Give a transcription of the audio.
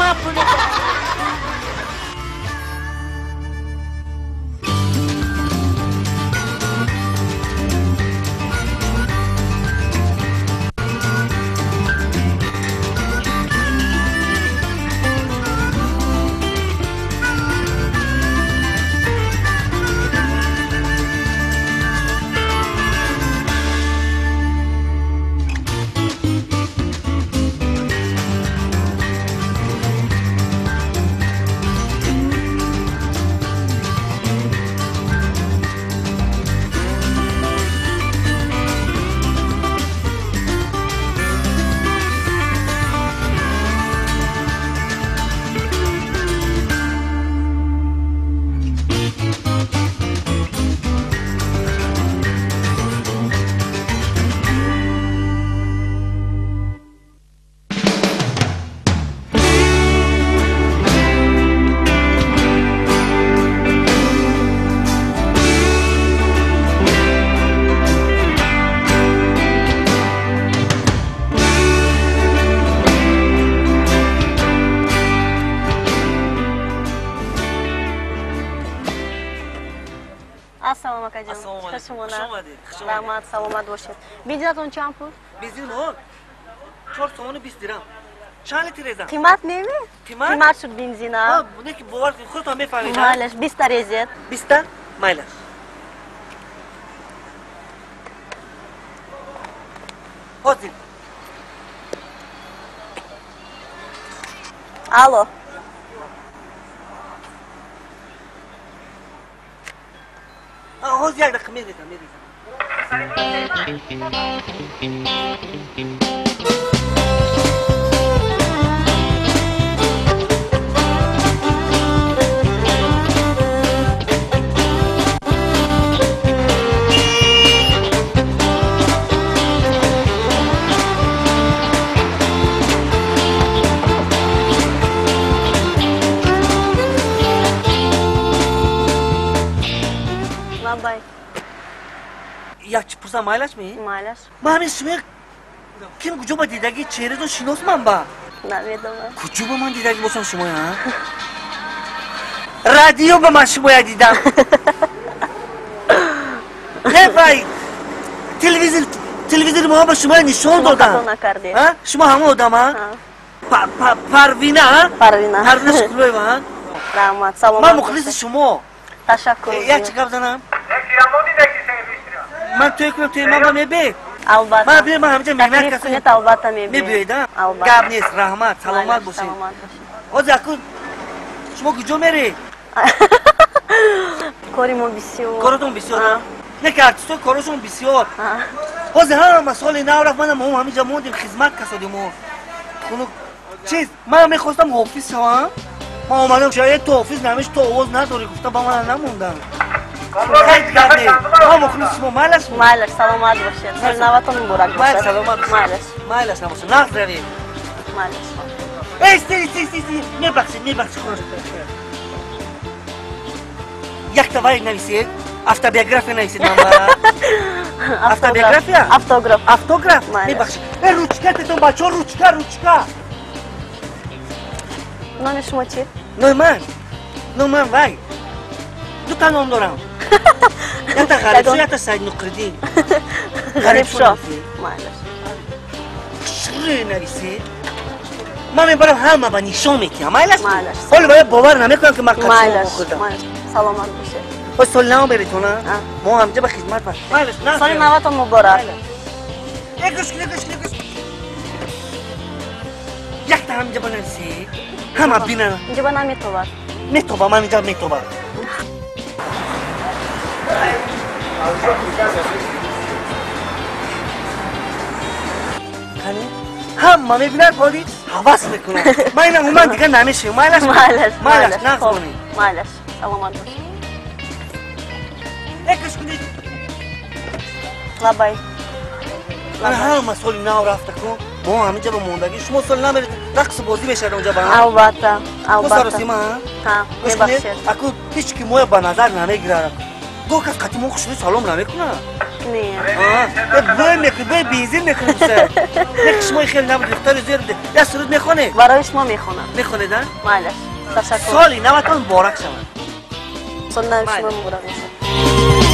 Ман пул Раҳмат, саломат бошед. Бензинатон чанд пул? Бензин мо 4 сомону 20 дирам. Чанд литр резам? Қимат неме? Қимат? Қимат шуд бензина. Не ки бовар кунед, худатон мефаҳмед. Майлаш, 20 та резед. 20 та? Майлаш. Ҳозир. Алло. Ҳозир як дақиқа мерезам, мерезам. Як чӣ пурсам, майлаш ми? Майлаш. Ман ҳамин шумо ким куҷо ба дидаги чеҳратон шинос ман ба? Намедонам. Куҷо ба ман дидаги бошам шумоя? Радио ба ман шумоя дидам. Не вай, телевизор, телевизори мо ба шумоя нишон додам. Хато накардед. Шумо ҳамон одам, а? Парвина, Парвина. Парвина Шукулоева, Раҳмат, саломат. Ман мухлиси шумо. Ташаккур. Як чӣ гап занам? Ман тӯй кунам, тӯи ман ба мебиед? Албатта. Ман биёед, ман ҳаминҷа меҳнат кардам. Кунед, албатта мебиед. Мебиёед, а? Гап нест, раҳмат, саломат бошед. Ҳозир акун шумо куҷо меред? Кори мо бисёр. Коротон бисёр, а? Не ки артистҳои корошон бисёр. Ҳозир ҳама соли нав рафт, манам мо ҳаминҷа мондем, хизмат касодем мо. Хунук. Чиз, ман мехостам ҳофиз шавам. Ман омадам, шояд ту ҳофиз намеш, ту овоз надорӣ, гуфта ба ман намондам. Майлаш? Майлаш, саломат бошед. Соли наватон муборак бошад. Саломат бошед. Майлаш. Майлаш набошад. Нағз равед. Майлаш. Эй, сти, сти, сти, сти. Мебахшед, мебахшед, хорош. Якта вай нависед, автобиография нависед ман ба. Автобиография? Автограф. Автограф? Мебахшед. Эй, ручка тетон, бачо, ручка, ручка. Номи шумо чи? Номи ман? Номи ман вай. Дута ном дорам. Якта Ғарибшо, якта Саид Нуқриддин. Ғарибшо. Майлаш. Шуре нависед. Ман мебарам ҳама ба нишон метиҳам. Майлаш? Майлаш. Ҳоло бояд бовар намекунам ки ман қадшумо хӯрдам. Майлаш. Саломат бошед. Ой, соли нав беретона. Мо ҳамҷа ба хизмат ба. Майлаш, нағз. Соли наватон муборак. Э, гӯш кунед, гӯш кунед, гӯш. Якта ҳамҷа ба нависед. Ҳама бинанд. Инҷа ба наметобад. Метоба, ман инҷа метоба. Ҳама мебинад, ҳоли ҳавас мекунад. Ман инам умуман дигар намешавам. Майлаш? Майлаш, майлаш, нағз монед. Майлаш, саломат бошед. Э, гӯш кунед. Лабай. Ман ҳама соли нав рафта кун, мо ҳаминҷа ба мондагӣ. Шумо соли нав меред, рақсу бозӣ мешавад онҷа ба ҳам? Албатта, албатта. Саросима, ҳа? Мебахшед. Аку ҳеҷ ки моя ба назар намегирад. Гоҳ кас қати мо хушрӯй салом намекунад. Не. Бӯй мекунӣ, бӯи бензин мекунӣ. Не, шумо хеле набуд, духтари зӯр буде. Як суруд мехонед? Барои шумо мехонам. Мехонед, а? Майлаш, ташаккур. Соли наватон муборак шавад. Соли нави шумо муборак бошад.